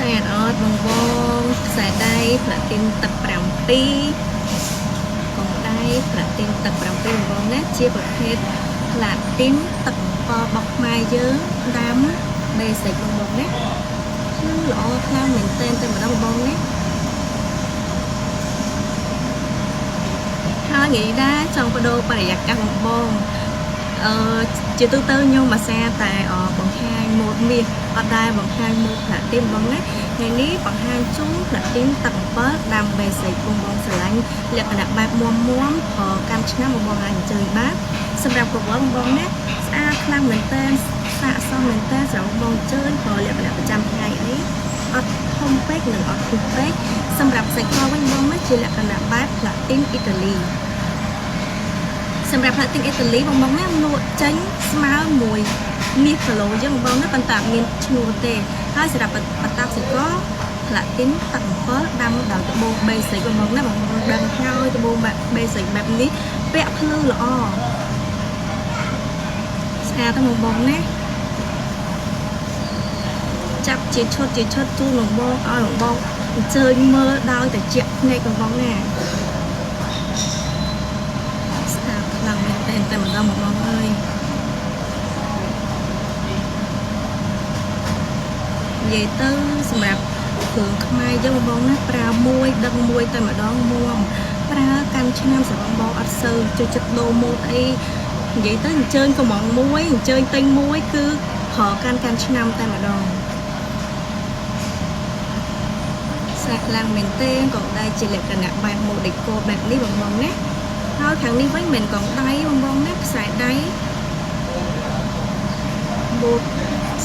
ស្អាតអត់បងបងខ្សែដៃផ្លាទីនទឹក7កងដៃផ្លាទីនទឹក7បងបងណាជាប្រភេទផ្លាទីនទឹក7របស់ខ្មែរយើងដាំ basic បងបងណាគឺល្អខ្លាំងមែនទែនតែម្ដងបងបងណាហើយនិយាយដែរចង់បដូរបរិយាកាសបងបងអឺជាទូទៅខ្ញុំអាសាតែបង្ហាញម៉ូតមាសអត់ដែលបង្ហាញម៉ូតផ្លាទីនបងណាថ្ងៃនេះបង្ហាញជូនផ្លាទីនទឹក7ដាំ basic បងបងស្រឡាញ់លក្ខណៈបែបមុំមុំកាន់ឆ្នាំបងបងអាចអញ្ជើញបានសម្រាប់កវលបងបងណាស្អាតខ្លាំងមែនតើស័ក្តិសមមែនតើសម្រាប់បងអញ្ជើញព្រោះលក្ខណៈប្រចាំថ្ងៃអីអត់ធំពេកនិងអត់ខ្ពស់ពេកសម្រាប់សាច់កវិញបងណាជាលក្ខណៈបែបផ្លាទីនអ៊ីតាលីសម្រាប់ផ្លាទីនអ៊ីតាលីបងបងណាលក់ចេញស្មើមួយមាសគីឡូយើងបងណាប៉ុន្តែអត់មានឈ្នួលទេហើយសម្រាប់បតាប់សាច់កផ្លាទីនទឹក7ដាំដោយត្បូង basic បងបងណាបងបងដឹងហើយត្បូងបែប basic បែបនេះពាក់ភ្លឺល្អស្អាតទៅបងបងណាចាប់ជាឈុតជាឈុតជូនបងបងឲ្យបងបងអញ្ជើញមើលដោយតែជាក់ភ្នែកបងបងណាស្អាតខ្លាំងមែនទែនតែម្ដងបងបងអើយនិយាយទៅសម្រាប់គ្រឿងខ្មែរយើងបងបងណាប្រើមួយដឹងមួយតែម្ដងមុំប្រើកាន់ឆ្នាំសម្រាប់បងអត់សូវចូលចិត្តដូរម៉ូតអីនិយាយទៅអញ្ជើញកំងមួយអញ្ជើញទិញមួយគឺប្រើកាន់ឆ្នាំតែម្ដងស្អាតខ្លាំងមែនទែនកងដៃជាលក្ខណៈបែបម៉ូដេកូបែបនេះបងបងណាហើយខាងនេះវិញមិនកងដៃបងបងណាខ្សែដៃម៉ូដ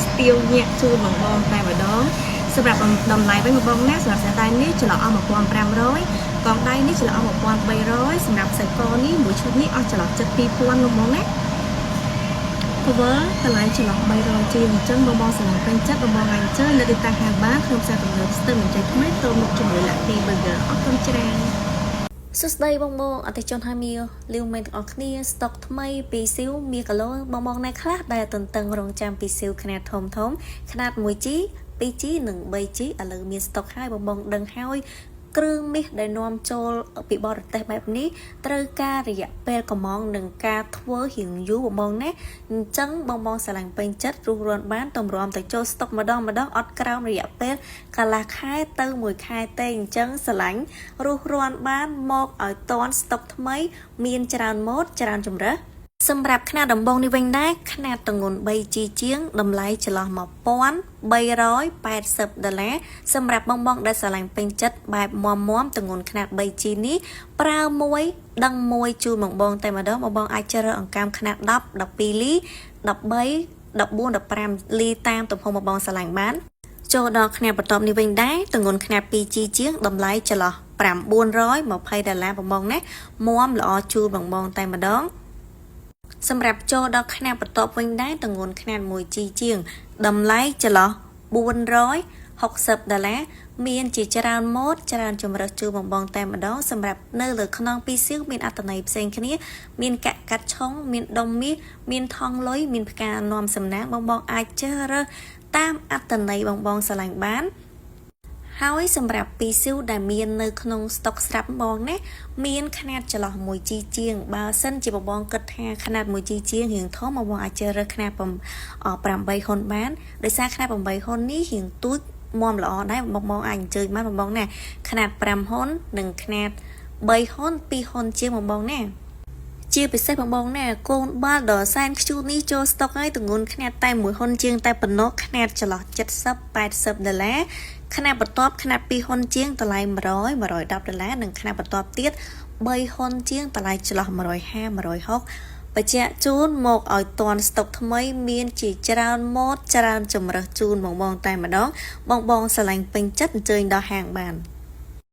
ស្ទៀវញាក់ជូនបងបងតែម្ដងសម្រាប់តម្លៃវិញបងបងណាសម្រាប់ខ្សែដៃនេះចន្លោះអស់1500កងដៃនេះចន្លោះអស់1300សម្រាប់ខ្សែកនេះមួយឈុតនេះអស់ចន្លោះ72000បងបងណាកវលតម្លៃចន្លោះ300ជាងអញ្ចឹងបងបងស្រឡាញ់ពេញចិត្តបងបងអាចអញ្ជើញនៅទីតាំងហាងបានក្នុងផ្សារទំនើបស្ទឹងមានជ័យថ្មីតមុខជាមួយ Lucky Burger អរគុណច្រើន សួស្តីបងបងអតិថិជនហើយមៀលាវមែនទាំងអស់គ្នាស្តុកថ្មីពីស៊ីវមាគីឡូបងបងណែខ្លះដែលទន្ទឹងរង់ចាំពីស៊ីវខ្នាតធំធំខ្នាត 1G 2G និង 3G ឥឡូវមានស្តុកហើយបងបងដឹងហើយគ្រឿងមាសដែលនាំចូលពីបរទេសបែបនេះត្រូវការរយៈពេលកំងនឹងការធ្វើរៀងយូរបងបងណាអញ្ចឹងបងបងស្រឡាញ់ពេញចិត្តរុះរាន់បានតម្រាំទៅចូលស្តុកម្ដងម្ដងអត់ក្រោមរយៈពេលកន្លះខែទៅមួយខែទេអញ្ចឹងស្រឡាញ់រុះរាន់បានមកឲ្យតន់ស្តុកថ្មី មានច្រើនម៉ូដច្រើនជម្រើសសម្រាប់ខ្នាតដំបងនេះវិញដែរខ្នាតទម្ងន់ 3G ជាងតម្លៃចន្លោះ1380ដុល្លារសម្រាប់បងបងដែលស្រឡាញ់ពេញចិត្តបែបមមមទម្ងន់ខ្នាត 3G នេះប្រើមួយដឹងមួយជូនបងបងតែម្ដងបងបងអាចជ្រើសរើសអង្កាមខ្នាត10 12លី13 14 15លីតាមទំហំបងបងស្រឡាញ់បានចូលដល់ខ្នាតបន្ទាប់នេះវិញដែរទម្ងន់ខ្នាត 2G ជាងតម្លៃចន្លោះ920ដុល្លារបងបងណាមល្អជូនបងបងតែម្ដងសម្រាប់ចូលដល់ខ្នាតបន្ទាប់វិញដែរទម្ងន់ខ្នាត 1G ជាងតម្លៃចន្លោះ460ដុល្លារមានជាច្រើនម៉ូដច្រើនជម្រើសជូនបងបងតែម្ដងសម្រាប់នៅលើខ្នងពីរសៀវមានអត្ថន័យផ្សេងគ្នាមានកាក់កាត់ឆុងមានដុំមាសមានថងលុយមានផ្កានាំសំណាងបងបងអាចជ្រើសរើសតាមអត្ថន័យបងបងស្រឡាញ់បានហើយសម្រាប់ពីស៊ីវដែលមាននៅក្នុងស្តុកស្រាប់បងណាមានខ្នាតចន្លោះ 1G ជាងបើសិនជាបងបងគិតថាខ្នាត 1G ជាងរៀងធំបងបងអាចជ្រើសរើសខ្នាត8ហ៊ុនបានដោយសារខ្នាត8ហ៊ុននេះរៀងទូចមល្អដែរបងបងអាចអញ្ជើញបានបងបងណាខ្នាត5ហ៊ុននិងខ្នាត3ហ៊ុន2ហ៊ុនជាងបងបងណាជាពិសេសបងបងណាកូនបាល់ដ៏សែនខ្ជូតនេះចូលស្តុកហើយទម្ងន់ខ្នាតតែ1ហ៊ុនជាងតែប៉ុណ្ណោះខ្នាតចន្លោះ70 80ដុល្លារខ្នាតបន្ទាប់ខ្នាត2ហ៊ុនជាងតម្លៃ100 110ដុល្លារនិងខ្នាតបន្ទាប់ទៀត3ហ៊ុនជាងតម្លៃចន្លោះ150 160បញ្ជាក់ជូនមកឲ្យតន់ស្តុកថ្មីមានជាច្រើនម៉ូដច្រើនជម្រើសជូនបងបងតែម្ដងបងបងស្រឡាញ់ពេញចិត្តអញ្ជើញដល់ហាងបាន។